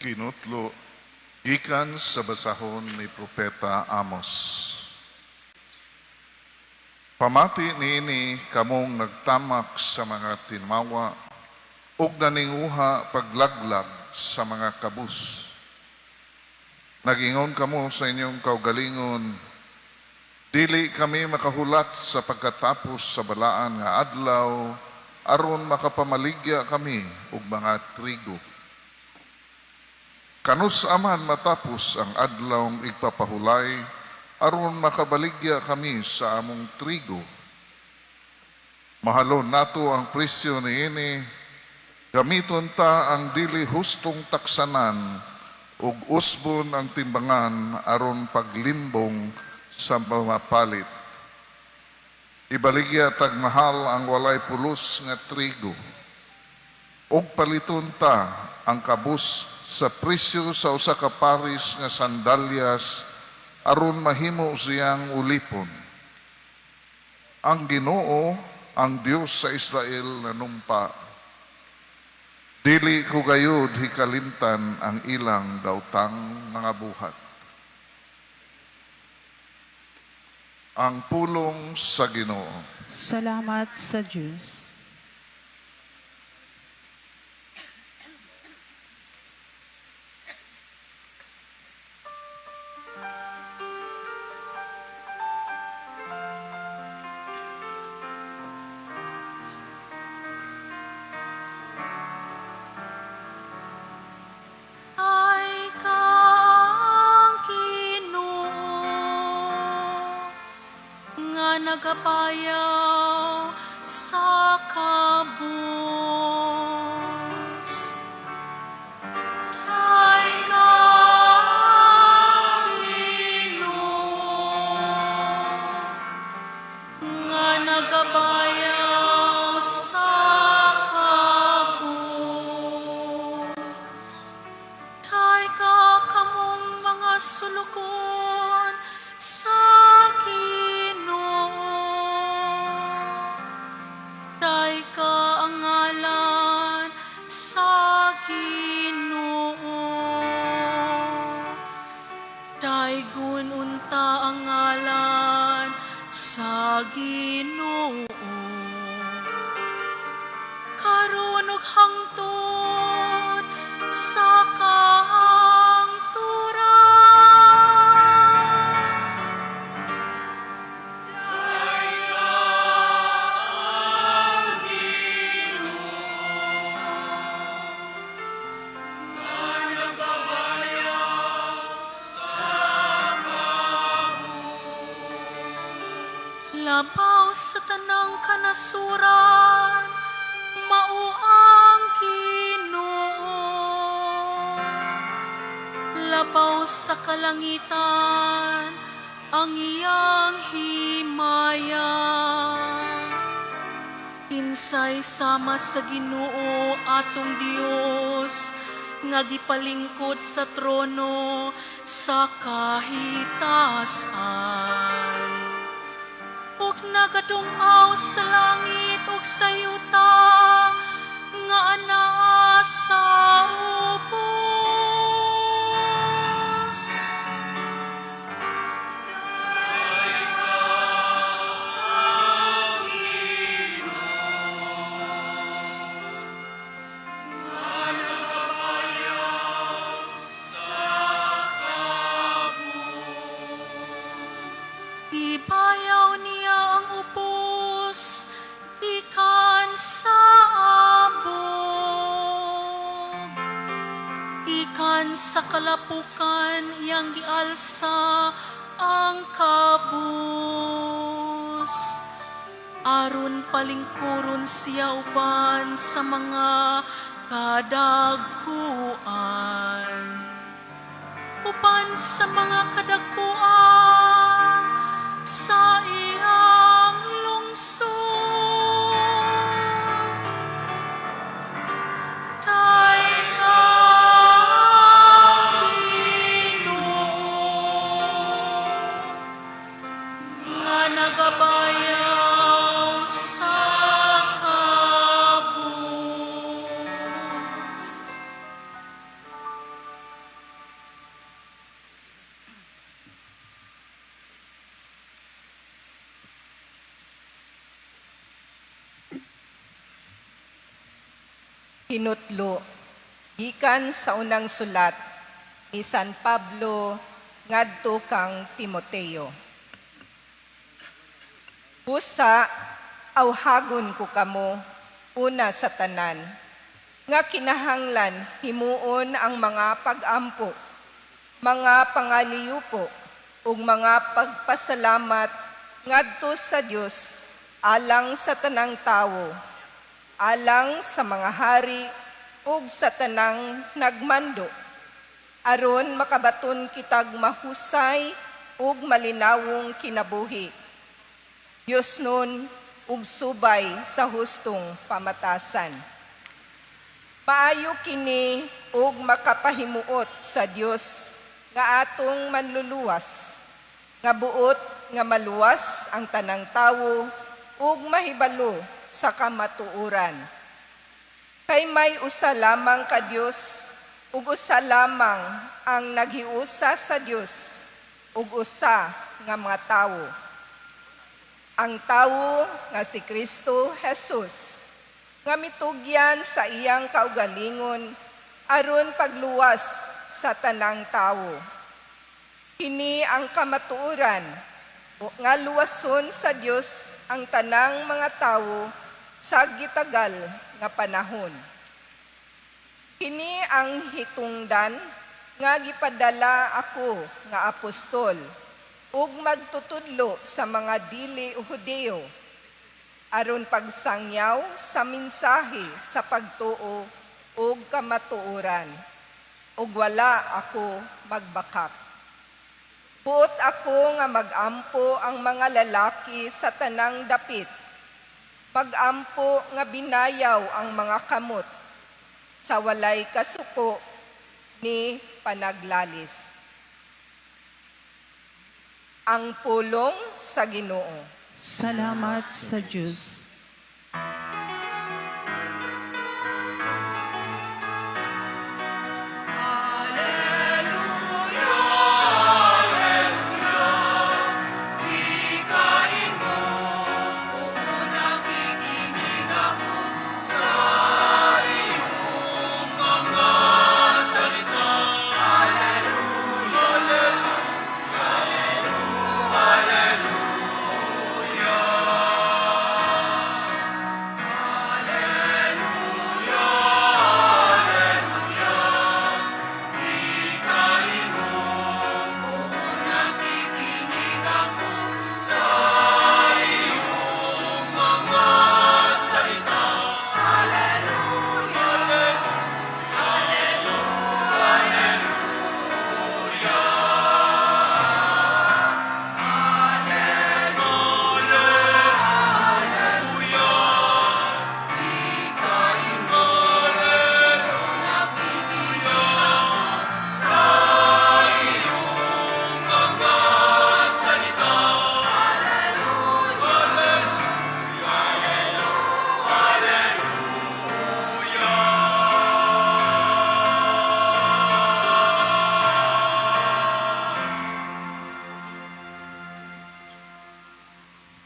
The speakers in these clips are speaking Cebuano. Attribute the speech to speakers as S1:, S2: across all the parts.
S1: Kinutlo gikan sa basahon ni Propeta Amos. Pamati niini kamong nagtamak sa mga timawa ug naninguha paglaglag sa mga kabus. Nagingon kamo sa inyong kaugalingon, "Dili kami makahulat sa pagkatapos sa balaan nga adlaw aron makapamaligya kami og mga trigo. Kanus-a man matapos ang adlawng igpapahulay aron makabaligya kami sa among trigo? Mahalon nato ang presyo niini, gamiton ta ang dili hustong taksanan ug usbon ang timbangan aron paglimbong sa mamapalit. Ibaligya tag mahal ang walay pulos nga trigo ug paliton ta ang kabus sa presyo sa usa ka paris nga sandalyas aron mahimo siyang ulipon." Ang Ginoo, ang Dios sa Israel, nanumpa, "Dili ko gayud hikalimtan ang ilang daotang mga buhat." Ang pulong sa Ginoo.
S2: Salamat sa Diyos.
S3: Ay kang Ginoo nga nagabayaw sa kabus. Tay kang Ginoo nga nagabayaw sa kabus. Tay ka kamong mga sulukon sa Ginoo. Tay ka ang ngalan sa Ginoo. Daygon unta ang ngalan sa Ginoo. Karon ug hangtod sa kahangturan. Labaw sa tanang kanasuran, mao ang Ginoo. Labaw sa kalangitan, ang iyang himaya. Kinsay sama sa Ginoo atong Dios nga gipalingkod sa trono sa kahitasan ug nagadung-aw sa langit ug sa yuta nga anaa sa ubos? Gibayaw niya ang ubos gikan sa abog. Gikan sa kalapukan iyang gialsa ang kabus. Aron palingkuron siya uban sa mga kadagkuan, uban sa mga kadagkuan sa iyang lungsod. Tay ka, Ginoo, nga nagabayaw sa kabus.
S4: Hinutlo gikan sa unang sulat ni San Pablo ngadto kang Timoteo. Busa awhagon ko kamo una sa tanan nga kinahanglan himuon ang mga pag-ampo, mga pangaliyupo ug mga pagpasalamat ngadto sa Dios alang sa tanang tawo, alang sa mga hari ug sa tanang nagmando, aron makabaton kitag mahusay ug malinawong kinabuhi, Dios nun ug subay sa hustong pamatasan. Maayo kini ug makapahimuot sa Dios nga atong manluluwas, nga buot nga maluwas ang tanang tawo ug mahibalo sa kamatuoran. Kay may usa lamang ka Dios ug usa lamang ang naghiusa sa Dios ug usa nga mga tawo, ang tawo nga si Kristo Jesus, nga mitugyan sa iyang kaugalingon aron pagluwas sa tanang tawo. Kini ang kamatuoran nga luwason sa Dios ang tanang mga tawo sa gitagal nga panahon. Kini ang hitungdan nga gipadala ako nga apostol ug magtutudlo sa mga dili Hudeo aron pagsangyaw sa mensahe sa pagtuo ug kamatuoran, ug wala ako magbakak. Buot ako nga magampo ang mga lalaki sa tanang dapit, magampo nga binayaw ang mga kamot sa walay kasuko ni panaglalis. Ang pulong sa Ginoo.
S2: Salamat sa Diyos.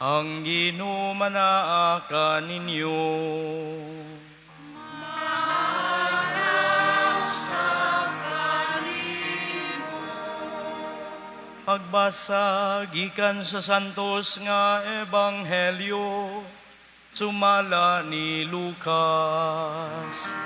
S5: Ang Ginoo manaa kaninyo. Pagbasa gikan sa Santos nga Ebanghelyo sumala ni Lucas.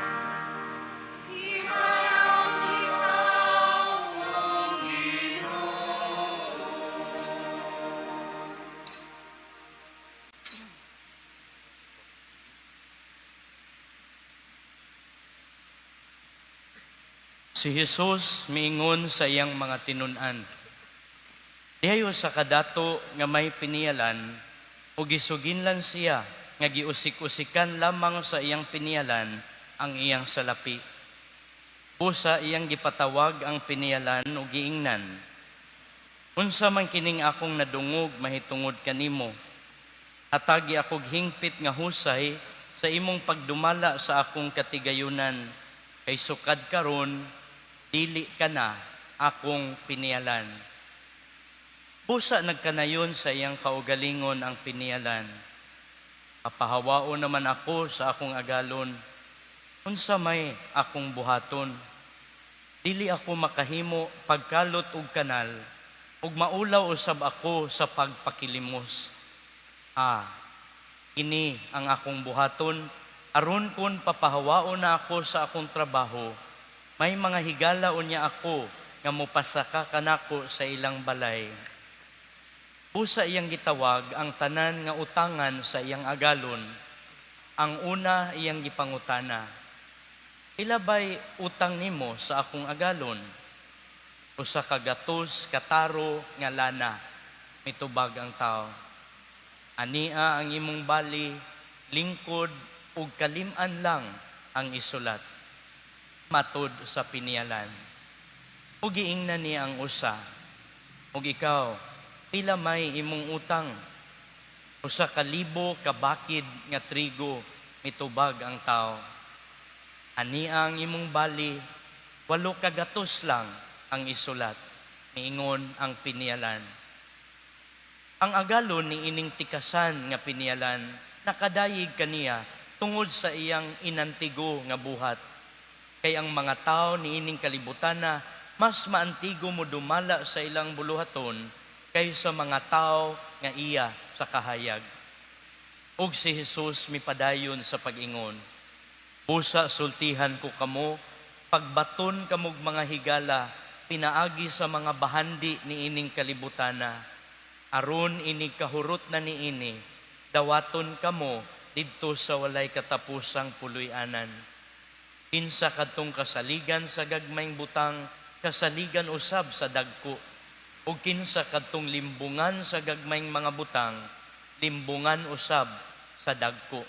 S5: Si Jesus miingon sa iyang mga tinun-an: "Dihayo sa kadato nga may piniyalan o gisuginlan siya nga giusik-usikan lamang sa iyang piniyalan ang iyang salapi. Busa iyang gipatawag ang piniyalan o giingnan, 'Unsa man kining akong nadungog mahitungod kanimo? Hatagi akog hingpit nga husay sa imong pagdumala sa akong katigayunan, kay sukad karon dili ka na akong piniyalan.' Busa nagkanayon sa iyang kaugalingon ang piniyalan: 'Kapahawaon naman ako sa akong agalon. Unsa may akong buhaton? Dili ako makahimo pagkalot og kanal, ug maulaw usab ako sa pagpakilimos. Ah, kini ang akong buhaton, aron kon papahawaon na ako sa akong trabaho, may mga higala unya ako nga mopasaka kanako sa ilang balay. Busa iyang gitawag ang tanan nga utangan sa iyang agalon. Ang una iyang gipangutana, "Pila bay utang nimo sa akong agalon?" "100 ka taro nga lana," mitubag ang tao. "Ania ang imong bali, lingkod ug kalim-an lang ang isulat," matud sa piniyalan. Ug giingnan niya ang usa, "Ug ikaw, pila may imong utang?" "1,000 ka bakid nga trigo," mitubag ang tao. "Ania ang imong bali, 800 lang ang isulat," niingon ang piniyalan. Ang agalon ni ining tikasan nga piniyalan nakadayeg kaniya tungod sa iyang inantigo nga buhat. Kay ang mga tao niining kalibutana mas maantigo mo dumala sa ilang buluhaton kaysa mga tao nga iya sa kahayag. Ug si Jesus mipadayon sa pag-ingon, "Busa sultihan ko kamo, pagbaton kamog mga higala pinaagi sa mga bahandi niining kalibutana, aron inig kahurot na niini, dawaton kamo didto sa walay katapusang puloy-anan. Kinsa kadtong kasaligan sa gagmayng butang, kasaligan usab sa dagko. Ug kinsa kadtong limbungan sa gagmayng mga butang, limbungan usab sa dagko.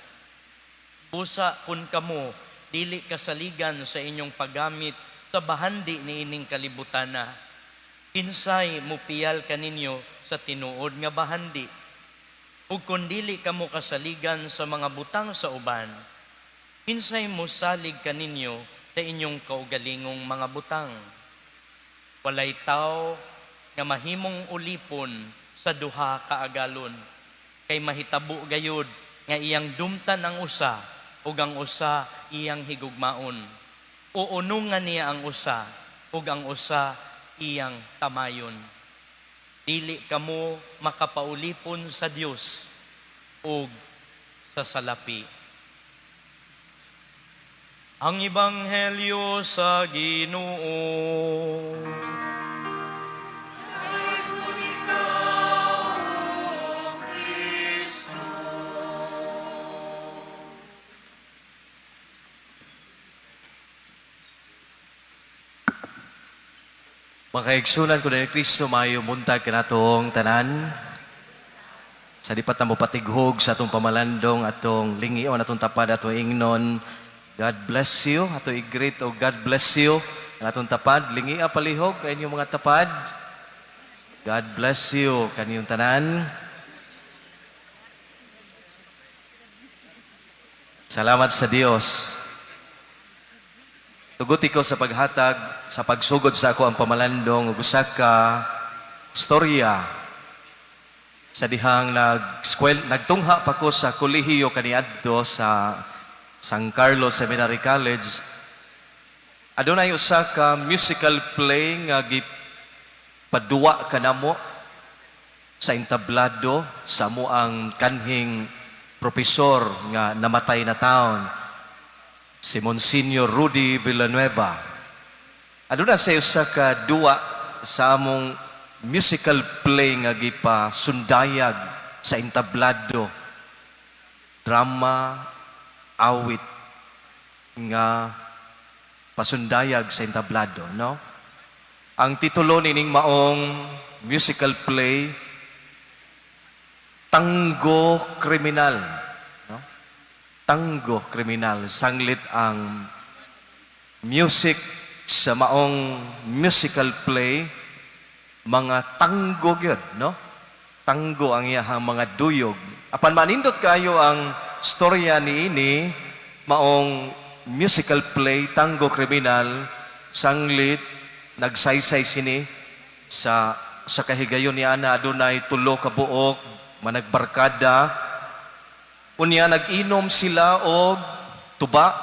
S5: Busa kun kamo dili kasaligan sa inyong paggamit sa bahandi niining kalibutana, kinsay mupiyal kaninyo sa tinuod nga bahandi? Ug kun dili kamo kasaligan sa mga butang sa uban, kinsay mosalig kaninyo sa inyong kaugalingong mga butang? Walay tawo nga mahimong ulipon sa duha ka agalon, kay mahitabo gayud nga iyang dumtan ang usa ug ang usa iyang higugmaon, o unungan niya ang usa ug ang usa iyang tamayon. Dili kamo makapaulipon sa Dios ug sa salapi." Ang Ebanghelyo sa Ginoo.
S3: Dayon ikaw, O Kristo.
S6: Mga kaigsunan ko ni Kristo, maayong buntag kanatong tanan. Sa di pa ta mopatighog sa atong pamalandong, atong lingion, atong tapad, atong ingnon, "God bless you." Ato i-greet o "God bless you." Ang atong tapad, lingia palihog kay inyong mga tapad. God bless you kaniyong tanan. Salamat sa Dios. Tuguti ko sa paghatag, sa pagsugod sa akoang pamalandong, ug usa ka storya sa dihang nag nagtungha pa ko sa kolehiyo kaniadto sa San Carlos Seminary College. Adunay usa ka musical play nga gipaduwa kanamo sa entablado sa amoang kanhing propesor nga namatay na taon, si Monsignor Rudy Villanueva. Aduna sa usa ka duwa sa among musical play nga gipasundayag sa entablado, drama awit nga pasundayag sa entablado, no? Ang titulo nining maong musical play, Tango Kriminal, no? Tango Kriminal. Sanglit ang music sa maong musical play, mga tango gyud, no? Tango ang iyahang mga duyog. Apan manindot kayo ang storya niini maong musical play, Tango Kriminal. Sanglit nagsaysay sini sa kahigayon ni ana, adunay tulo ka buok managbarkada. Unya nag-inom sila og tuba.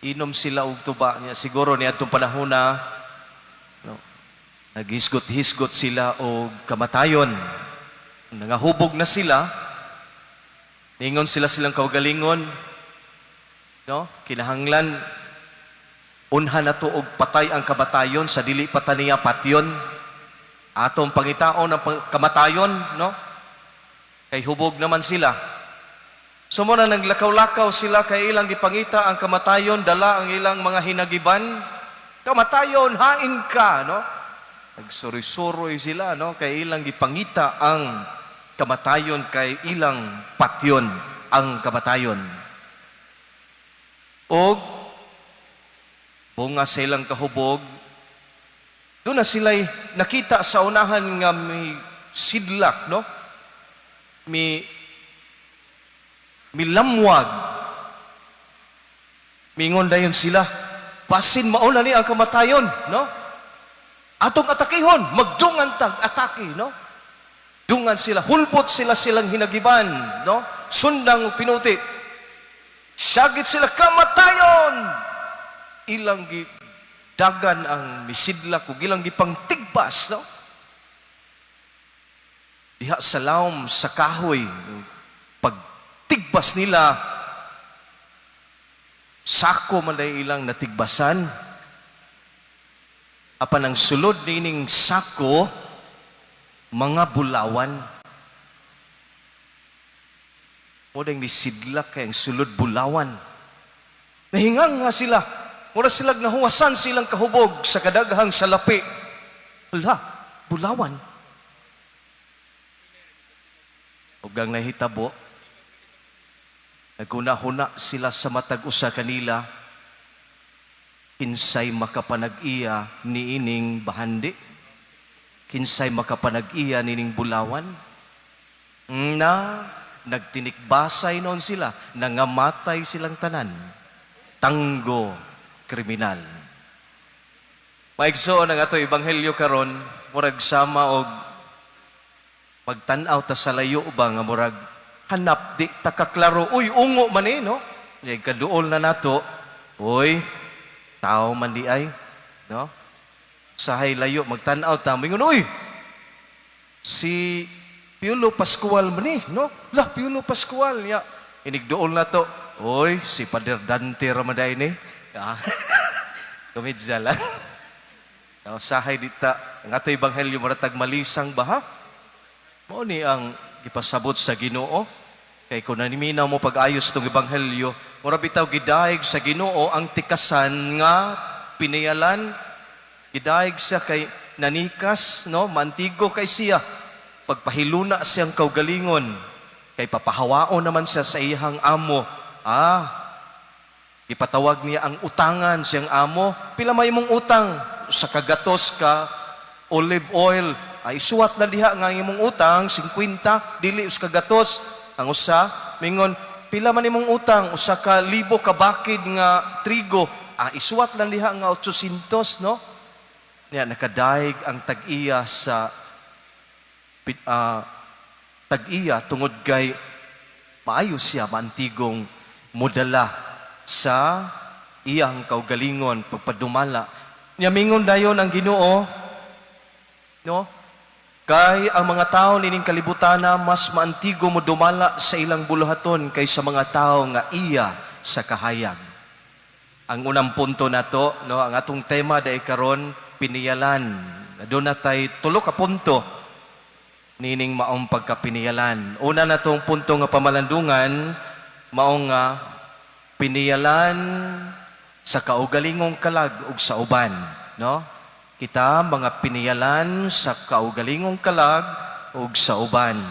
S6: Inom sila og tuba niya. Siguro niadtong panahon na, no, naghisgot-hisgot sila og kamatayon. Nangahubog na sila. Ningon sila silang kaugalingon, no? Kinahanglan unhan na to og patay ang kamatayon sa dili pa ta niya patyon. Atong pangitaon ang kamatayon, no? Kay hubog naman sila. So mao na naglakaw-lakaw sila kay ilang gipangita ang kamatayon, dala ang ilang mga hinagiban. "Kamatayon, hain ka," no? Nagsuroy-suroy sila, no? Kay ilang gipangita ang kamatayon kay ilang patyon ang kamatayon. Og bunga sa ilang kahubog, doon na sila'y nakita sa unahan nga may sidlak, no? May milamwag. Mingon dayon sila, "Basin mao na ni ang kamatayon, no? Atong atakihon, magdungan tag atake," no? Dungan sila, hulbot sila silang hinagiban, no? Sundang pinuti. Syagit sila, "Kamatayon!" Ilang dagan ang misidlak ug ilang gipangtigbas, no? Diha sa lawom sa kahoy, pagtigbas nila, sako man day ilang natigbasan. Apan ang sulod niining sako, mga bulawan. Mao dayong nisidlak kay ang sulod bulawan. Nahingang nga sila. Mura sila nahuwasan silang kahubog sa kadaghang salapi. Hala, bulawan. Ug ang nahitabo, naguna-huna sila sa matag usa kanila, "Kinsay makapanag-iya niining bahandi? Kinsay makapanag-iya niining bulawan?" Na nagtinikbasay noon sila, nangamatay silang tanan. Tango kriminal. Maigsoon, ang ato ebanghelyo karon murag sama og magtan-aw ta sa layo ba nga murag hanap, di ta kaklaro, "Uy, ungo man eh," no? Di kaduol na nato, "Uy, tao man di ay," no? Sahay layo magtan-aw ta, mingon, "Uy, si Piolo Pascual man eh," no? "La, Piolo Pascual ya." Inigduol na to, "Uy, si Pader Dante ra man day ni." Ah. Komedya lang. No, sahay dita ang ato ebanghelyo murag malisang ba, ha? Mao ni ang gipasabot sa Ginoo. Kay kung naniminaw mo pag-ayos tong ebanghelyo, mura bitaw gidayeg sa Ginoo ang tikasan nga piniyalan. Gidayeg siya kay nanikas, no? Mantigo kay siya. Pagpahiluna siyang kaugalingon. Kay papahawaon naman siya sa iyang amo. Ah, ipatawag niya ang utangan siyang amo. "Pila may imong utang?" "Sa kagatos ka olive oil." "Ay, suwat na diha nga ang imong utang, 50, dili 1 kagatos." Ang usa, mingon, "Pila man imong utang?" "1,000 ka bakid nga trigo." "Ah, isuwat lang diha nga 800," no? Niya, nakadaig ang tag-iya sa tag-iya tungod kay maayo siya, maantigong modala sa iyang kaugalingon pagpadumala. Niya mingon dayon ang Ginoo, no? Kay ang mga tao nining kalibutana mas maantigo mo dumala sa ilang buluhaton kaysa mga tao nga iya sa kahayag. Ang unang punto nato, no, ang atong tema dai karon, piniyalan. Doon na tay tulo ka punto nining maong pagkapiniyalan. Una na tong punto nga pamalandungan, maong nga piniyalan sa kaugalingong kalag ug sa uban, no? Kita mga piniyalan sa kaugalingong kalag ug sa uban.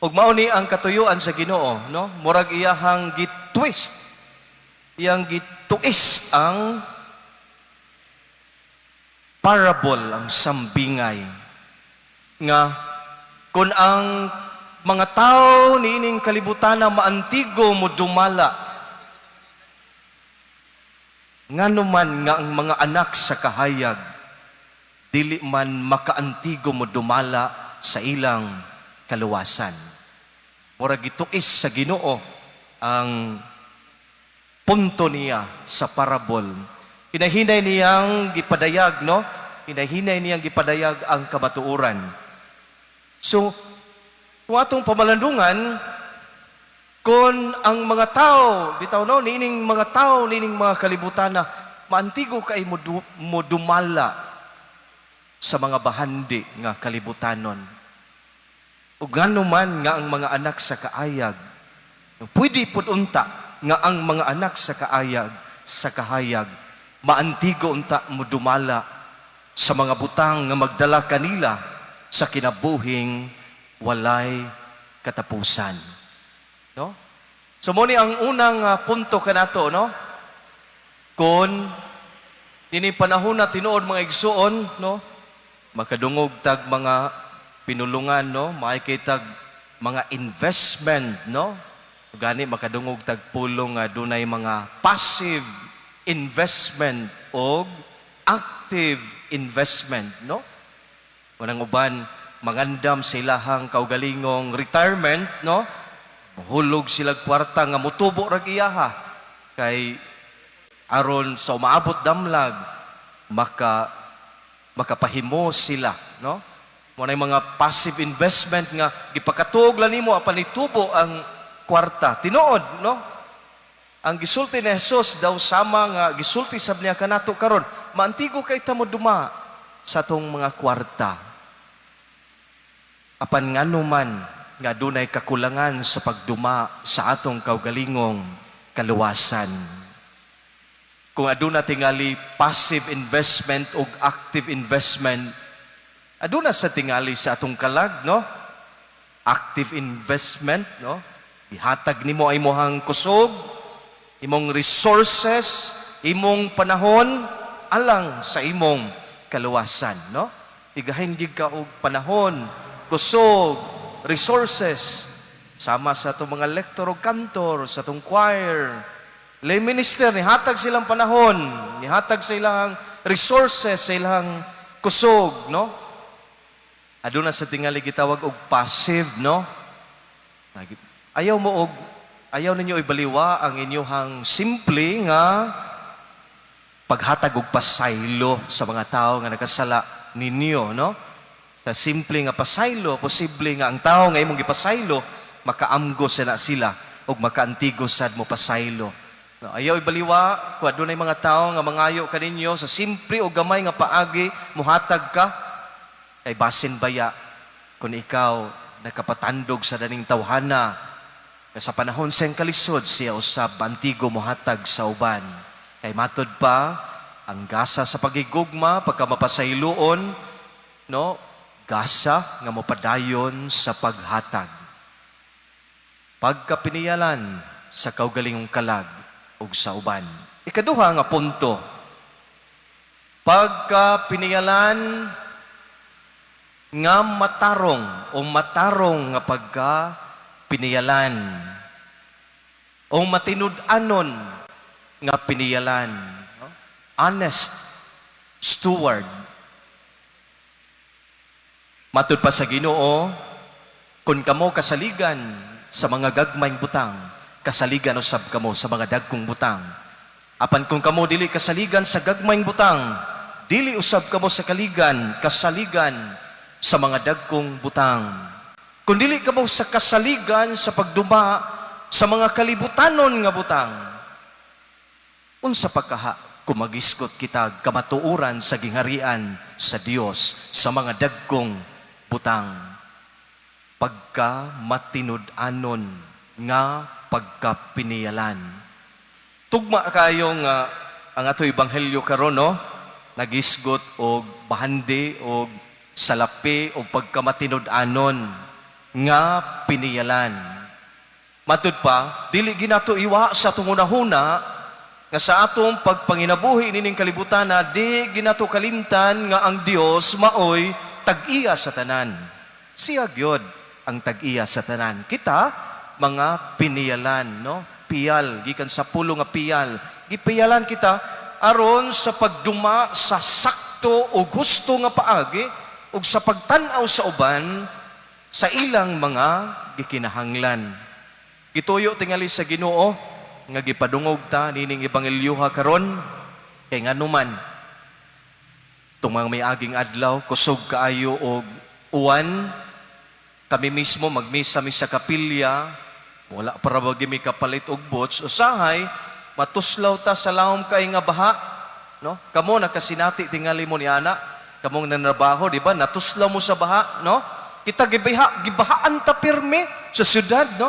S6: Ug mao ni ang katuyuan sa Ginoo, no? Murag iyahang gitwist, iyang gituis ang parable, ang sambingay nga kung ang mga tao niining kalibutan na maantigo mo dumala, ngano man nga ang mga anak sa kahayag dili man makaantigo mo dumala sa ilang kaluwasan? Murag gituis sa Ginoo ang Punto niya sa parabol. Hinahinay niyang gipadayag, no? Hinahinay niyang gipadayag ang kamatuoran. So, kung atong pamalandungan, kung ang mga tao, bitaw no, niining mga tao, niining mga kalibutan na maantigo kay mo, mo dumala sa mga bahandi nga kalibutanon. Ug ngano man nga ang mga anak sa kaayag, pwede pud unta nga ang mga anak sa kaayag, sa kahayag, maantigo unta mo dumala sa mga butang nga magdala kanila sa kinabuhing walay katapusan. No? So mo ni ang unang punto kanato, no? Kung dinhi panahon na tinuod, mga igsuon, no? Makadungog tag mga pinulungan, no? Makikitag mga investment, no? Gani makadungog tag pulong nga dunay mga passive investment o active investment, no? Unang uban mangandam sa ilahang kaugalingong retirement, no? Hulog sila kwarta nga mutubo rag iyaha kay aron sa umaabot damlag makapahimo sila, no? Mo na mga passive investment nga gipakatuog lang nimo apan nitubo ang kwarta. Tinuod, no? Ang gisulti ni Jesus daw sama nga gisulti sab niya kanato karon, maantigo kay ta mo duma sa atong mga kwarta. Apan ngano man nga dunay kakulangan sa pagduma sa atong kaugalingong kaluwasan? Kung aduna tingali passive investment o active investment, aduna sa tingali sa atong kalag, no? Active investment, no? Ihatag nimo ay imong kusog, imong resources, imong panahon alang sa imong kaluwasan, no? Igahin gid ka og panahon, kusog, resources sama sa atong mga lector o kantor, sa atong choir, lay minister, nihatag silang panahon, nihatag sa ilang resources, sa ilang kusog, no? Aduna sa tingali gitawag og passive, no? Ayaw ninyo ibaliwa ang inyong simple nga paghatag og pasaylo sa mga tao nga nakasala ninyo, no? Sa simple nga pasaylo, posible nga ang tao nga imong gipasaylo makaamgo sila sila ug makaantigo sad mo pasaylo. No, ayaw ibaliwa kung adunay mga tao nga mangayo kaninyo sa simple o gamay nga paagi, muhatag ka kay basin baya kung ikaw nakapatandog sa daning tawhana nga sa panahon sa iyang kalisod siya usab antigo mohatag sa uban. Kay matod pa ang gasa sa pagigugma, pagka mapasayloon, no, gasa nga mopadayon sa paghatag. Pagkapiniyalan sa kaugalingong kalag ug sa uban. Ikaduha nga punto, pagkapiniyalan nga matarong o matarong nga pagkapiniyalan o matinud-anon nga piniyalan, no? Honest steward. Matud pa sa Ginoo, kung kamo kasaligan sa mga gagmayng butang, kasaligan usab kamo sa mga dagkong butang. Apan kung kamo dili kasaligan sa gagmayng butang, dili usab kamo sa kaligan kasaligan sa mga dagkong butang. Kung dili kamo sa kasaligan sa pagduma sa mga kalibutanon nga butang, unsa pagkaha kung magisgot kita kamatuoran sa gingharian sa Dios sa mga dagkong butang? Pagka matinud-anon nga pagkapiniyalan. Tugma kayo nga ang ato ebanghelyo karon, no, nagisgot og bahandi og salapi o pagkamatinud-anon nga piniyalan. Matud pa, dili ginato iwa sa atong hunahuna nga sa atong pagpanginabuhi nining kalibutan na di ginato kalimtan nga ang Dios maoy tag-iya sa tanan. Siya gyud ang tag-iya sa tanan. Kita mga piniyalan, no? Piyal gikan sa pulo nga piyal. Gipiyalan kita aron sa pagduma sa sakto o gusto nga paagi ug sa pagtan-aw sa uban sa ilang mga gikinahanglan. Gituyo tingali sa Ginoo Nga gipadungog ta nining ebanghelyoha karon kay nganuman tumang may aging adlaw kusog kaayo og uwan. Kami mismo magmisa mi sa kapilya, wala para ba mi kapalit og boots. Usahay matuslaw ta sa lawom kay nga baha, no? Kamo nakasinati tingali mo ni ana, kamong nanrabaho, di ba, natuslaw mo sa baha, no? Kita gibiha, gibahaan ta pirmi sa syudad, no?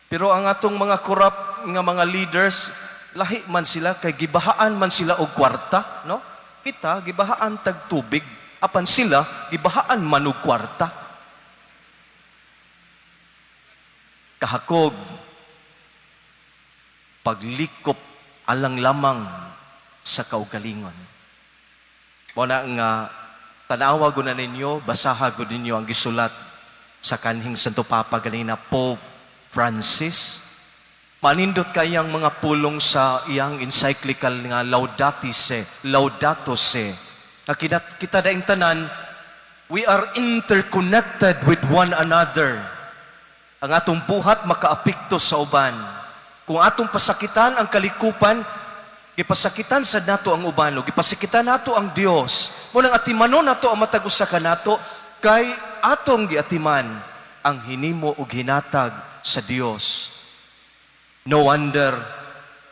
S6: Pero ang atong mga corrupt nga mga leaders, lahi man sila kay gibahaan man sila og kwarta, no? Kita gibahaan tag tubig, apan sila gibahaan man og kwarta. Kahakog paglikop alang lamang sa kaugalingon. Mao na nga tanawa gud na ninyo, basaha gud ninyo ang gisulat sa kanhing Santo Papa ganina, Pope Francis. Manindot kayang mga pulong sa iyang encyclical nga Laudato Se, Laudato Se. Nga kita daing tanan, we are interconnected with one another. Ang atong buhat makaapekto sa uban. Kung atong pasakitan ang kalikupan, gipasakitan sad nato ang uban, o gipasakitan nato ang Dios. Mao nang atimanon nato ang matag usa kanato kay atong giatiman ang hinimo ug hinatag sa Dios. No wonder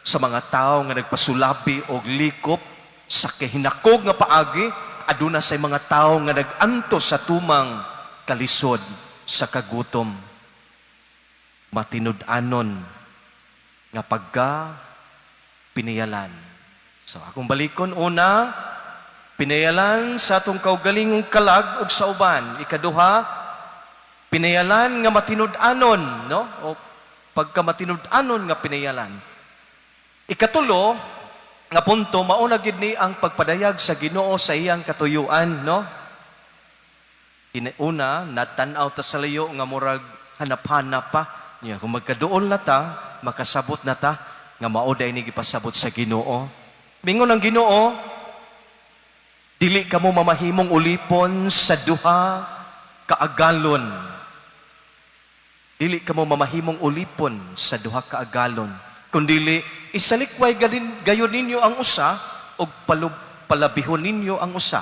S6: sa mga tao nga nagpasulabi og likop sa kahinakog nga paagi, aduna say mga tao nga nag-antos sa tumang kalisod sa kagutom. Matinud-anon nga pagka pinayalan. So akong balikon: una, pinayalan sa atong kaugalingong kalag ug sa uban. Ikaduha, pinayalan nga matinud-anon, no? O pagka matinud-anon nga pinayalan. Ikatulo nga punto, mao na gid ni ang pagpadayag sa Ginoo sa iyang katuyuan, no? Una, natan-aw ta sa layo nga murag hanap-hanap pa. Nya, kung magkaduol na ta, makasabot na ta nga mao day ni gipasabot sa Ginoo. Mingon ang Ginoo, "Dili kamo mamahimong ulipon sa duha ka agalon." Dili kamo mamahimong ulipon sa duha ka agalon. Kundili isalikway gayon ninyo ang usa og palabihon ninyo ang usa.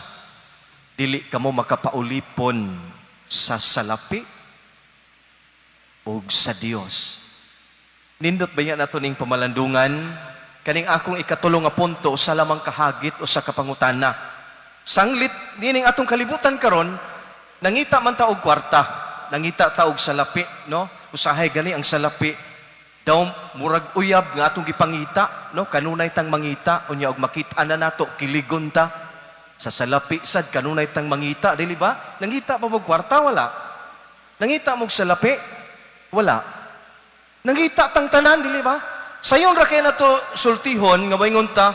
S6: Dili kamo makapaulipon sa salapi ug sa Dios. Nindot ba yan nato ning pamalandungan? Kaning akong ikatulo nga punto, usa lamang kahagit o sa kapangutana. Sanglit nining atong kalibutan karon, nangita man ta og kwarta, nangita ta og salapi, no? Usahay gani ang salapi daw murag uyab nga atong gipangita, no? Kanunay tang mangita, unya og makita na nato, kiligon ta. Sa salapi sad kanunay tang mangita, dili ba? Nangita pa mo kwarta, wala? Nangita mo salapi, wala? Nangita tang tanan, dili ba? Sayon ra kay nato sultihon nga moingon ta,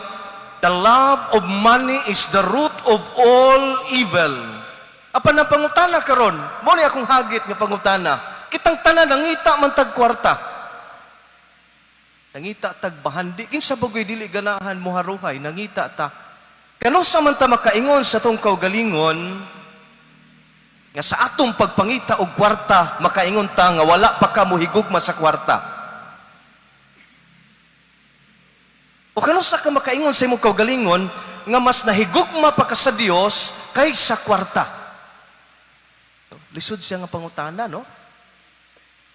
S6: "The love of money is the root of all evil." Apan ang pangutana karon, mao ni akong hagit nga pangutana. Kitang tanan nangita man tag kwarta. Nangita tag bahandi. Kinsa ba goy dili ganahan moharuhay, nangita ta. Kanusa man ta makaingon sa atong kaugalingon nga sa atong pagpangita og kwarta, makaingon ta nga wala pa ka mohigugma sa kwarta? O kanusa ka makaingon sa imong kaugalingon nga mas nahigugma pa ka sa Dios kaysa kwarta? Lisod siya nga pangutana, no?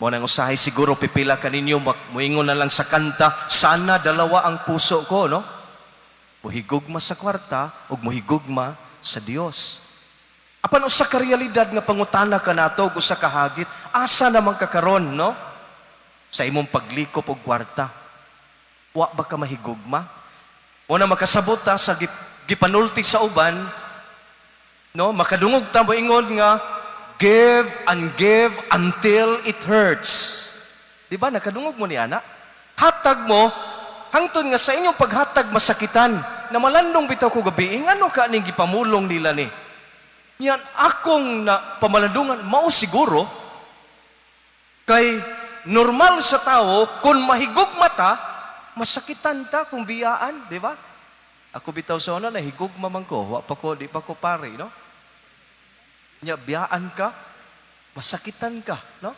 S6: Mo nang usahay siguro pipila kaninyo muingon na lang sa kanta, "Sana dalawa ang puso ko," no? Muhigugma sa kwarta ug muhigugma sa Dios. Apan usa ka realidad nga pangutana kanato ug usa ka hagit, asa naman ka karon, no? Sa imong paglikop og kwarta. Wa ba ka mahigugma? O na makasabot ta sa gipanulti sa uban, no? Makadungog ta moingon nga, "Give and give until it hurts." Di ba nakadungog mo ni ana? Hatag mo hangtod nga sa inyong paghatag masakitan. Na malandong bitaw ko gabi, ngano ka ning gipamulong nila ni? Yan akong na pamalandungan mao siguro kay normal sa tao kung mahigugma ta, masakitan ta kung biyaan, di ba? Ako bitaw sa una, nahigugma man ko, wa pa ko, di pa ko pare, no? Nya biyaan ka, masakitan ka, no?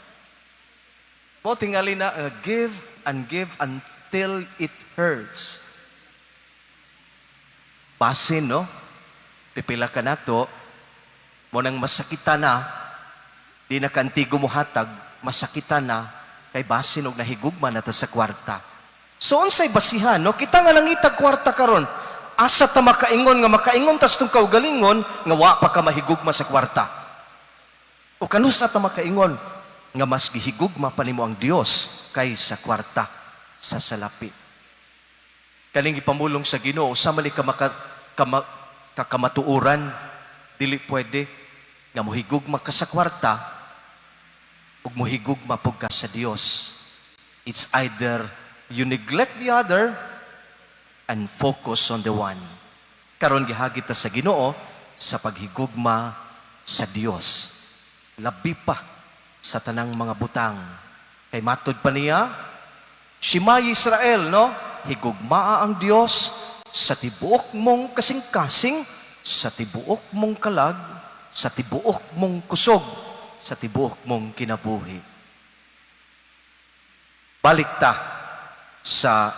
S6: Mo tingali na give and give until until it hurts. Basin, no? Pipila ka nato, mao nang masakita na, di na kantigo mo hatag, masakita na, kay basin og nahigugma na ta sa kwarta. So unsay basihan, no? Kita nga nangitag kwarta karon, asa ta makaingon nga makaingon tas tong kaugalingon nga wa pa ka mahigugma sa kwarta? O kanusa ta makaingon nga mas gihigugma pa nimo ang Dios kaysa kwarta sa salapi? Kaning ipamulong sa Ginoo, sa man ni ka maka, kama, kakamatuoran, dili pwede nga mohigugma ka sa kwarta ug mohigugma pud ka sa Dios. It's either you neglect the other and focus on the one. Karon gihagit ta sa Ginoo sa paghigugma sa Dios. Labi pa sa tanang mga butang. Kay matod pa niya, Shema Israel, no? Higugmaa ang Dios sa tibuok mong kasing-kasing, sa tibuok mong kalag, sa tibuok mong kusog, sa tibuok mong kinabuhi. Balik ta sa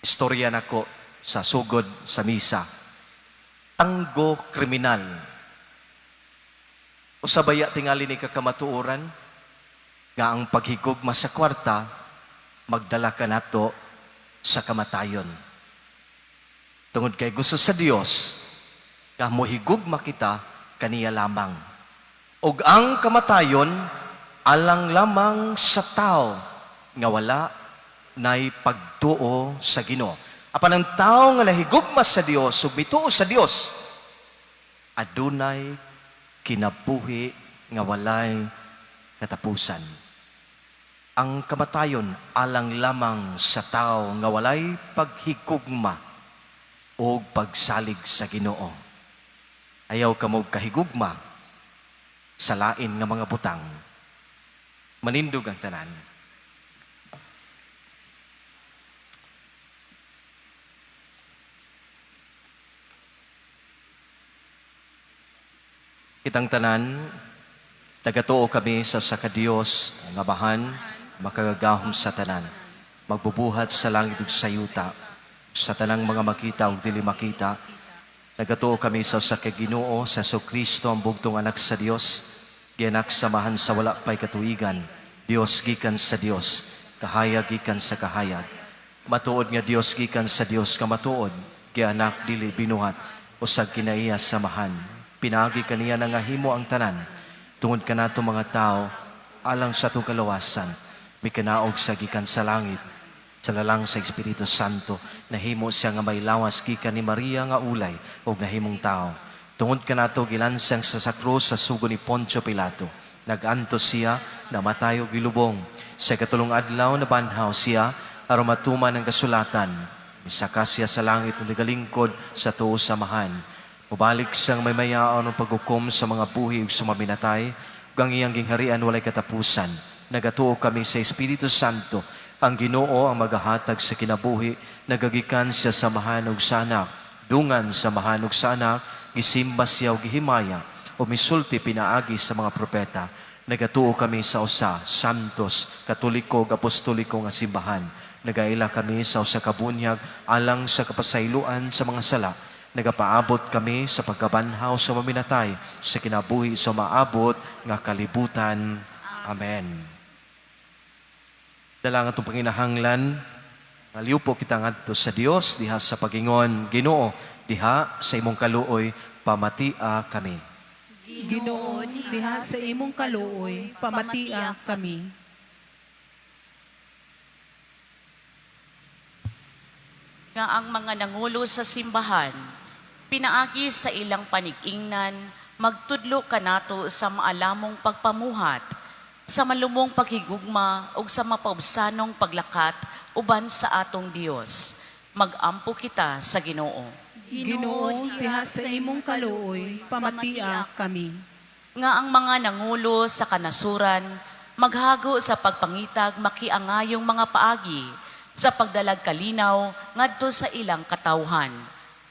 S6: istorya nako sa sugod sa misa. Tango kriminal. Usa baya tingali ni kakamatuoran nga ang paghigugma sa kwarta magdala ka nato sa kamatayon? Tungod kay gusto sa Dios nga mohigugma kita kaniya lamang. Ug ang kamatayon alang lamang sa tao nga wala nay pagtuo sa Ginoo. Apan ang tao nga nahigugma sa Dios ug mituo sa Dios, adunay kinabuhi nga walay katapusan. Ang kamatayon alang lamang sa tao nga walay paghigugma o pagsalig sa Ginoo. Ayaw kamo kahigugma sa lain nga mga butang. Manindog ang tanan. Kitang tanan, nagatuo kami sa usa ka Dios nga Amahan, makagagahom sa tanan, magbubuhat sa langit ug sa yuta, sa tanang mga makita ug dili makita. Nagatuo kami sa usa ka Ginoo, sa Kristo, ang bugtong anak sa Dios, gianak sa Amahan sa wala pay katuigan, Dios gikan sa Dios, kahayag gikan sa kahayag. Matuod nga Dios gikan sa Dios nga matuod, gianak dili binuhat, usag kinaiya sa Amahan. Pinaagi kaniya nangahimo ang tanan, tungod kanato mga tao, alang sa atong kaluwasan, mikanaog sa gikan sa langit, sa lalang sa Espiritu Santo, nahimo siya nga may lawas gikan ni Maria nga ulay ug nahimong tao. Tungod kanato gilansang sa krus sa sugo ni Poncio Pilato. Nagantos siya, namatay ug gilubong. Sa ikatulong adlaw nabanhaw siya aron matuman ang kasulatan. Misaka siya sa langit ug nagalingkod sa tuo sa Amahan. Mubalik siyang maymayaon ang paghukom sa mga buhi ug sa mga minatay, ug ang iyang gingharian walay katapusan. Nagatuo kami sa Espiritu Santo, ang Ginoo ang magahatag sa kinabuhi, nagagikan siya sa Amahan ug sa Anak. Dungan sa Amahan ug sa Anak, gisimba siya ug gihimaya, o misulti pinaagi sa mga propeta. Nagatuo kami sa usa, Santos, Katoliko ug Apostoliko nga simbahan. Nagaila kami sa usa ka bunyag alang sa kapasayloan sa mga sala. Nagapaabot kami sa pagkabanhaw sa maminatay, sa kinabuhi sa maabot nga kalibutan. Amen. Dala ang atong panginahanglan, ngaliw po kita ngadto sa Dios diha sa pagingon, Ginoo, diha sa imong kaluoy, pamatia kami.
S2: Ginoo, diha sa imong kaluoy, pamatia kami.
S7: Nga ang mga nangulo sa simbahan, pinaagi sa ilang panig-ingnan, magtudlo kanato sa maalamong pagpamuhat, sa malumong paghigugma ug sa mapaubsanong paglakat uban sa atong Dios. Magampo kita sa Ginoo.
S2: Ginoo, diha sa imong kaluoy, pamatia kami.
S7: Nga ang mga nangulo sa kanasuran maghago sa pagpangitag makiangayong mga paagi sa pagdalag kalinaw ngadto sa ilang katawhan.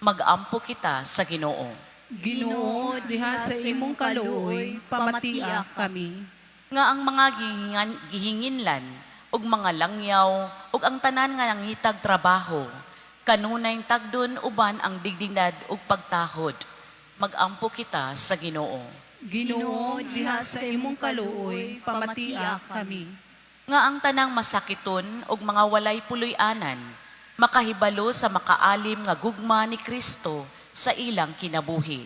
S7: Magampo kita sa Ginoo.
S2: Ginoo, diha sa imong kaluoy, pamatia kami.
S7: Nga ang mga gihinginlan ug mga langyaw ug ang tanan nga nangitag trabaho kanunay tagdon uban ang dignidad ug pagtahod. Magampo kita sa Ginoo.
S2: Ginoo, diha sa imong kaluoy, pamatia kami.
S7: Nga ang tanang masakiton ug mga walay puloy-anan makahibalo sa makaalim nga gugma ni Kristo sa ilang kinabuhi.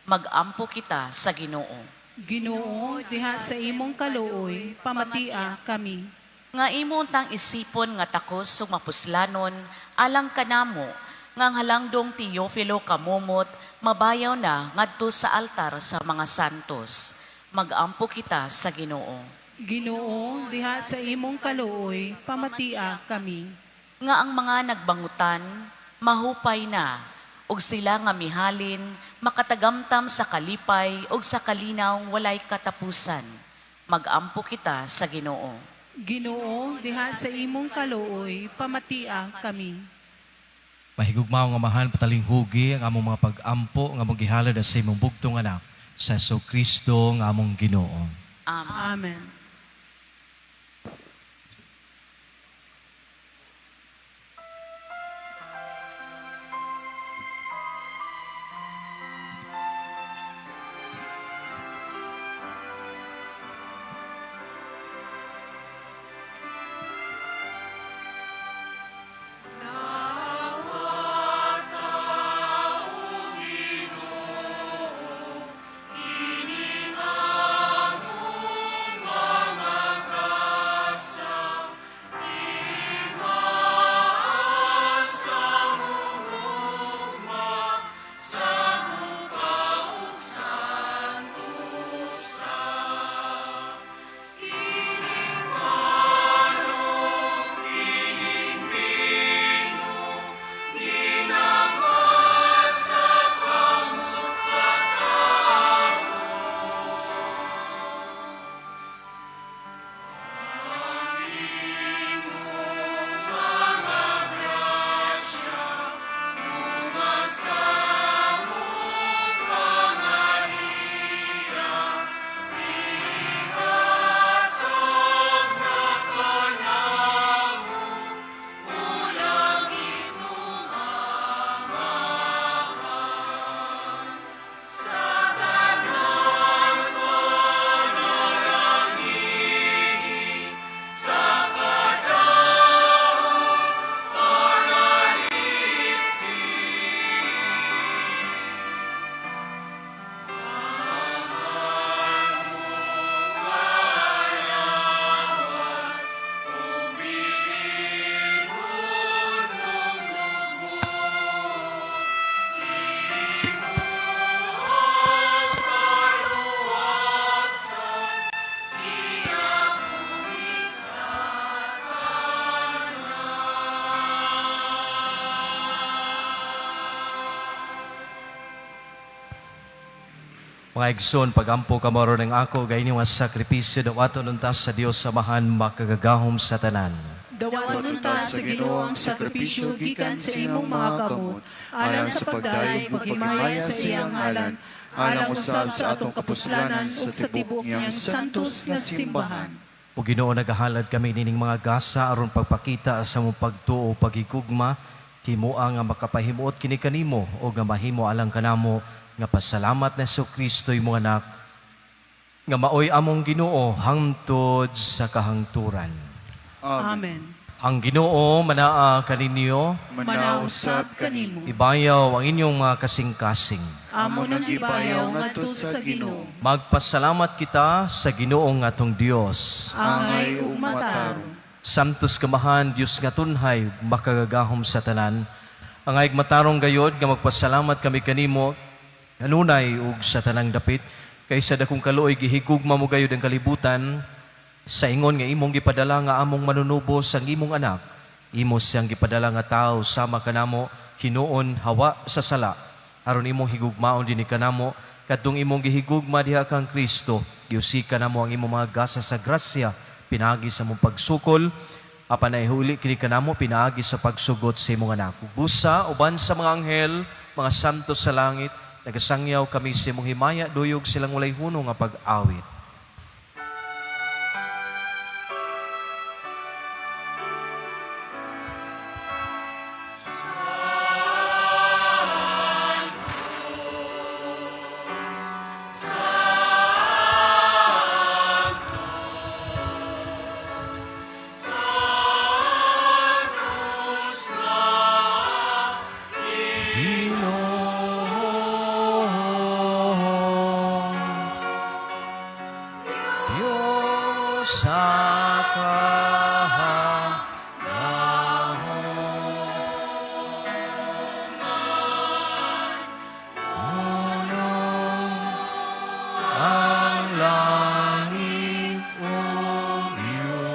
S7: Magampo kita sa Ginoo.
S2: Ginoo, diha sa imong kaluoy, pamatia kami.
S7: Nga imo untang isipon nga takos ug mapuslanon alang kanamo nga ang halangdong Teofilo kamumot mabayaw na ngadto sa altar sa mga santos. Magampo kita sa Ginoo.
S2: Ginoo, diha sa imong kaluoy, pamatia kami.
S7: Nga ang mga nagbangutan mahupay na ug sila nga mihalin makatagamtam sa kalipay ug sa kalinaw walay katapusan. Magampo kita sa Ginoo.
S2: Ginoo, diha sa imong kaluoy, pamatia kami.
S6: Mahigugmaong Amahan, patalinghugi ang among mga pag-ampo nga among gihalad sa imong bugtong anak sa Hesus Kristo nga among Ginoo.
S7: Amen.
S2: Amen.
S6: Mga igsoon, pagampo kamo aron ang ako gayni nga sakripisyo daw aton unta sa Dios Amahan makagagahom sa tanan.
S2: Dawaton ta sa Ginoo ang sakripisyo gikan sa imong mga kamot, alang sa pagdayeg paghimaya sa iyang ngalan, alang usab sa atong kapuslanan ug sa tibuok niyang santos nga simbahan.
S6: O Ginoo, nagahalad kami nining mga gasa aron pagpakita sa mong pagtuo pagigugma, himoa nga makapahimuot kini kanimo o nga mahimo alang kanamo nga pasalamat na Kristo imong anak nga maoy among Ginoo hangtod sa kahangturan.
S2: Amen.
S6: Ang Ginoo manaa kaninyo,
S2: Manausab kanimo.
S6: ibayaw ang inyong mga kasing-kasing.
S2: Amo nang ibayaw ngadto sa Ginoo.
S6: Magpasalamat kita sa Ginoong atong Dios.
S2: Angay ug matarong.
S6: Santos kamahan, Dios nga tunhay, makagagahom sa tanan. Ang ayag matarong gayod nga magpasalamat kami kanimo kanunay ug sa tanang dapit kaysa dakong kaluoy gihigugma mo gayod ang kalibutan sa ingon nga imong gipadala nga among manunubos ang imong anak. Imo siyang gipadala nga tao sama kanamo hinuon hawa sa sala aron imong higugmaon dinhi kanamo kadtong imong gihigugma diha kang Kristo. Giusika namo ang imong mga gasa sa grasya pinaagi sa imong pagsukol apan naihuli kini kanamo pinaagi sa pagsugot sa imong anak. Busa uban sa mga anghel, mga santo sa langit, nagasangyaw kami sa imong himaya duyog silang walay hunong nga pag-awit. Ginoo, Diyos sa kahagahon. Puno ang langit ug yuta.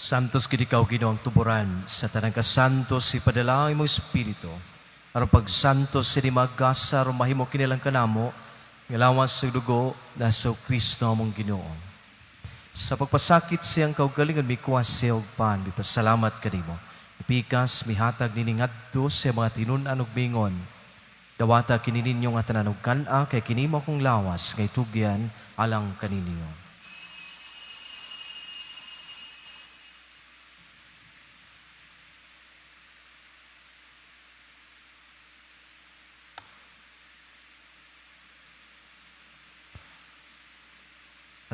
S6: Santos gid ikaw, Ginoo, ang tuburan sa tanang kasantos, ipadala ang imong espiritu aron pagsantos sini magasa aron mahimo kinilang kanamo nga lawas ug dugo na sa Kristo among Ginoo. Sa pagpasakit siyang kaugalingon, mikuha siya og pan, mipasalamat kanimo. Mipikas, mihatag niini ngadto sa mga tinun-an ug mingon: "Dawata kini ninyo nga tanan ug kan-a, kay kini mao akong lawas nga itugyan alang kaninyo."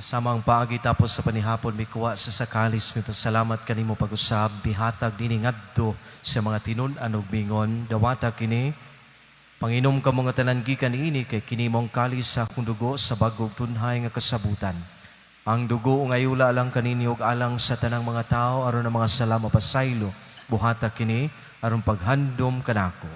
S6: Sa samang paagi, tapos sa panihapon, mikuha sa sa kalis, mipasalamat kanimo pag-usab, mihatag nini ngadto sa mga tinun-an ug mingon: "Dawata kini, panginom kamo nga tanan gikan niini, kay kini mao ang kalis sa akong dugo sa bag-ong tunhay nga kasabutan. Ang dugo nga iula alang kaninyo ug alang sa tanang mga tao aron ang mga sala mapasaylo. Buhata kini aron paghandom kanako."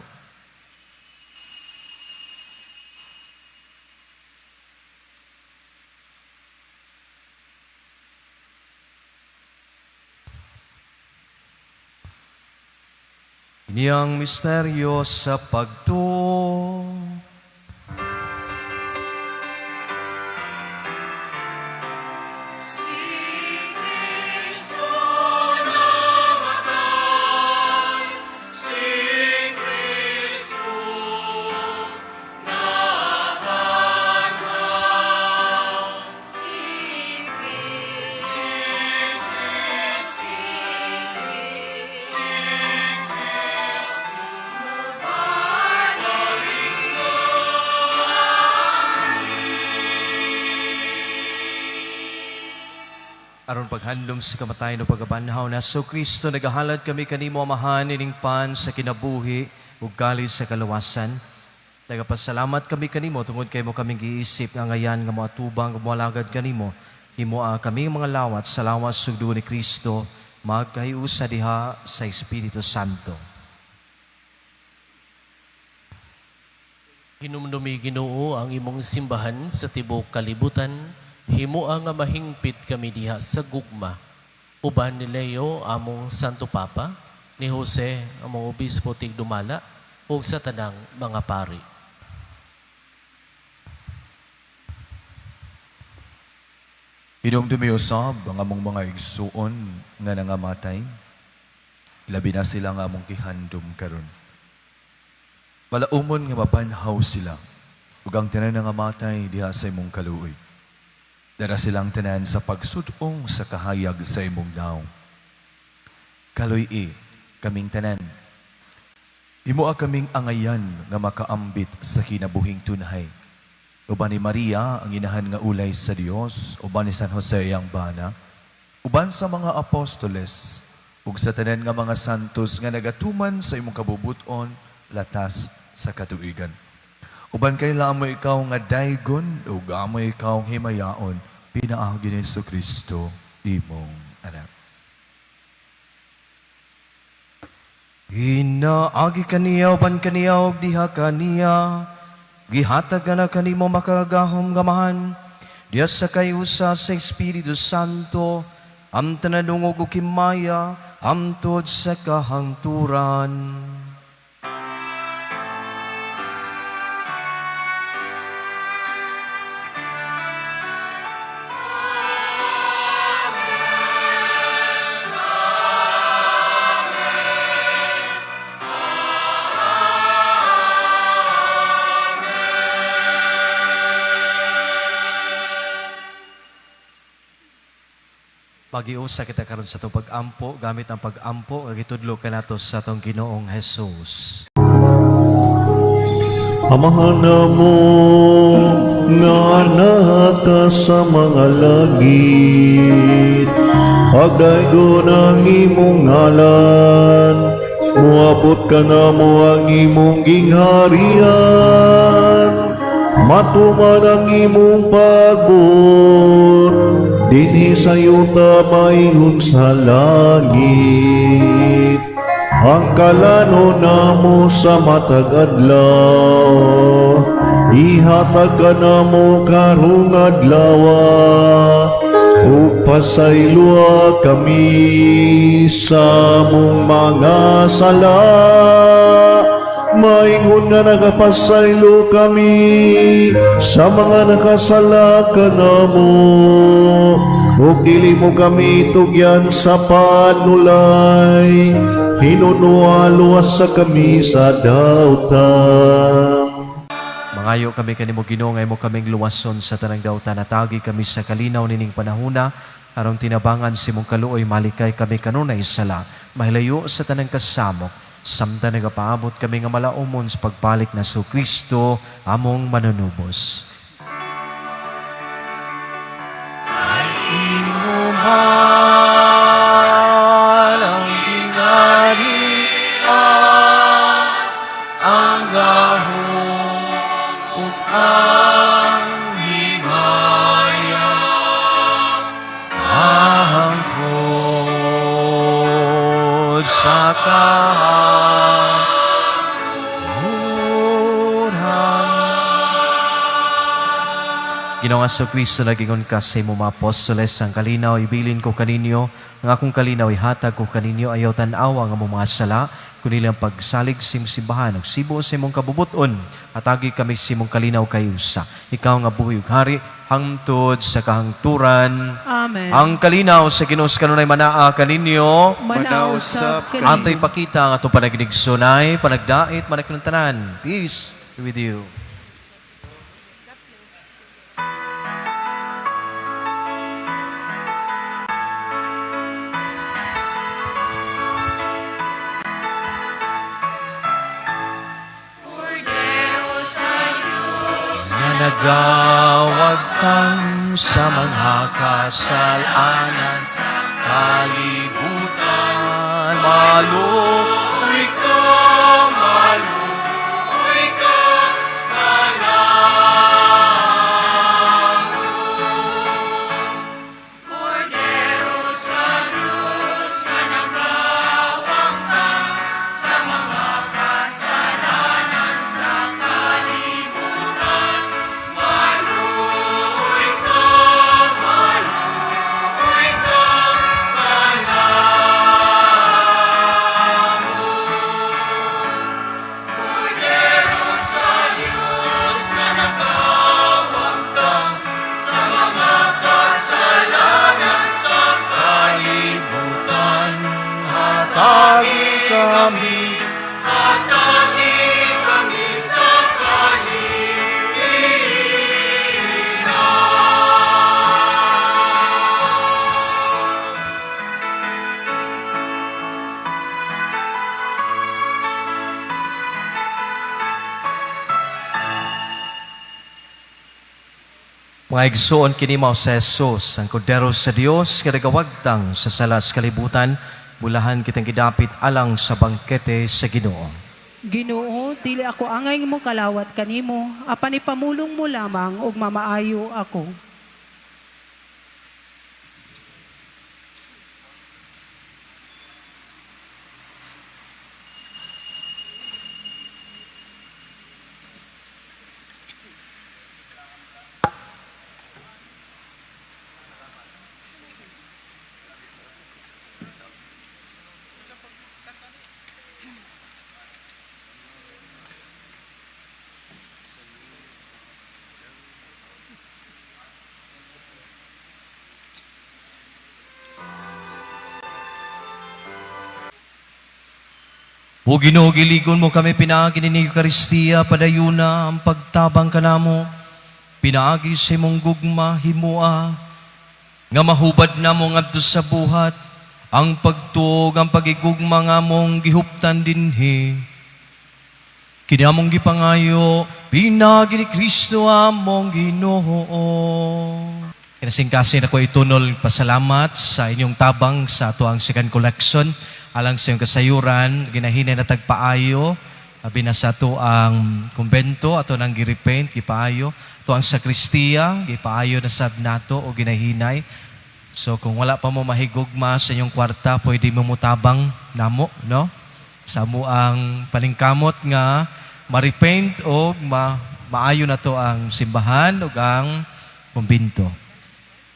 S6: Ini ang misteryo sa pagtuo.
S3: Si Kristo namatay, si Kristo nabanhaw, si Kristo, si Kristo, mobalik na.
S6: Aron paghandom sa kamatayon ug pagkabanhaw na so Kristo, nagahalad kami kanimo, Amahan, ining pan sa kinabuhi ug kalis sa kaluwasan. Nagapasalamat kami kanimo tungod kay imo kaming giisip nga angayan nga moatubang ug moalagad kanimo. Himoa kami mga lawat sa lawas ug dugo ni Kristo magkahiusa diha sa Espiritu Santo.
S8: Hinumdumi, Ginoo, ang imong simbahan sa tibuok kalibutan, himoa nga mahingpit kami diha sa gugma. Uban ni Leo among Santo Papa, ni Jose among Obispo tigdumala, ug sa tanang mga pari.
S9: Hinumdumi usab ang among mga igsuon nga nangamatay. Labi na sila nga among gihandom karon. Palaumon nga mabanhaw sila ug ang tanan nangamatay diha sa imong kaluoy. Dara silang tanan sa pagsud-ong sa kahayag sa imong nawong. Kaluy-i kaming tanan. Himoa kaming angayan nga makaambit sa kinabuhing tunhay. Uban ni Maria, ang inahan nga ulay sa Dios, uban ni San Jose iyang bana, uban sa mga apostoles, ug sa tanan nga mga santos nga nagatuman sa imong kabubuton latas sa katuigan. Uban kanila amo ikaw nga daygon ug amo ikaw himayaon. Pinaagi ni Kristo, imong anak.
S6: Pinaagi kaniya uban kaniya ug diha kaniya, gihatag na kanimo makagagahom nga Amahan diha sa kayusa sa Espiritu Santo, ang tanan ug himaya hangtod sa kahangturan. Magiusa kita karon sa atong pag-ampo gamit ang pag-ampo nga gitudlo kanato sa atong Ginoong Jesus.
S10: Amahan namo nga naa ka sa mga langit, pagdaygon ang imong ngalan, moabot kanamo ang imong gingharian, matuman ang imong pagbuot dinhi sa yuta maingon sa langit. Ang kalano namo sa matag adlaw, ihatag kanamo karong adlaw, ug pasayloa kami sa among mga sala, maingon nga nagapasaylo kami sa mga nakasala kanamo, ug dili mo kami tugyan sa panulay, hinunoa luwas sa kami sa dautan.
S6: Mangayo kami kanimo, Ginoo, nga imo kaming luwason sa tanang dautan, atagi kami sa kalinaw nining panahuna aron tinabangan sa imong kaluoy malikay kami kanunay sala, mahilayo sa tanang kasamok samtang nagapaabot kami nga malaumon sa pagbalik na sa Kristo among manunubos. Imo ang gingharian, ang gahom ug ang himaya hangtod sa kahangturan. Ginoong Kristo, nagingon ka sa imong mga apostoles, "Ang kalinaw ibilin ko kaninyo, ang akong kalinaw ihatag ko kaninyo, ayaw tan-awa ang among mga sala, kundi ang pagsalig sa imong simbahan, ug sibo sa imong kabubuton, hatagi kami sa imong kalinaw kayusa. Ikaw nga buhi ug hari, hangtod sa kahangturan."
S2: Amen.
S6: Ang kalinaw sa Ginoo sa kanunay manaa kaninyo.
S2: Manaa usab
S6: Ato'y
S2: kaninyo.
S6: pakita ang atong panagigsunay, panagdait, managkinuntanan. Peace be with you. Nga nagawagtang sa mga kasalanan sa kalibutan. Maluoy ka, maluoy ka.
S3: Kordero sa Diyos na nagawagtang sa mga kasalanan sa kalibutan. Maluoy ka, maluoy ka. Kordero sa Diyos na nagawagtang sa mga kasalanan sa
S6: Kalibutan, hatagi kami.
S3: Hatagi kami sa kalinaw.
S6: Mga igsoon, kini mao si Jesus, ang kordero sa Dios nga nagawagtang sa sala sa kalibutan, bulahan kitang gidapit alang sa bangkete sa Ginoo.
S2: Ginoo, dili ako angay mo kalawat kanimo, apan ipamulong mo lamang ug mamaayo ako.
S6: O Ginoo, giligon mo kami pinaagi ni Eukaristiya, padayuna ang pagtabang kanamo. Pinaagi sa imong gugma, himua, nga mahubad namo ngadto sa buhat, ang pagtuo, ang pagigugma nga among gihuptan dinhi. Kini among gipangayo, pinaagi ni Kristo among Ginoo. Kinasingkasing ako itunol pasalamat sa inyong tabang sa atoang second collection alang sa inyong kasayuran, ginahinay na tagpaayo, abi na sa ato ang kumbento, ato nang girepaint, gipaayo, ato ang sakristiya, gipaayo na sab nato o ginahinay. So kung wala pa mo mahigugma sa inyong kwarta, pwede mo mutabang namo, no? Sa amo ang paningkamot nga ma-repaint o maayo na to ang simbahan ug ang kumbinto.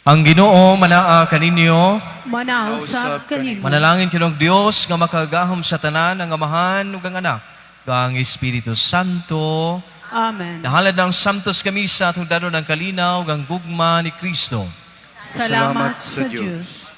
S6: Ang Ginoo manaa kaninyo.
S2: Manaa usab kanimo.
S6: Manalangin kinong Dios nga makagahom sa tanan, ang Amahan ug ang Anak ug ang Espiritu Santo.
S2: Amen.
S6: Nahalad ng Santos Kamisa atong danon ang kalinaw ug ang gugma ni Kristo.
S2: Salamat sa Diyos.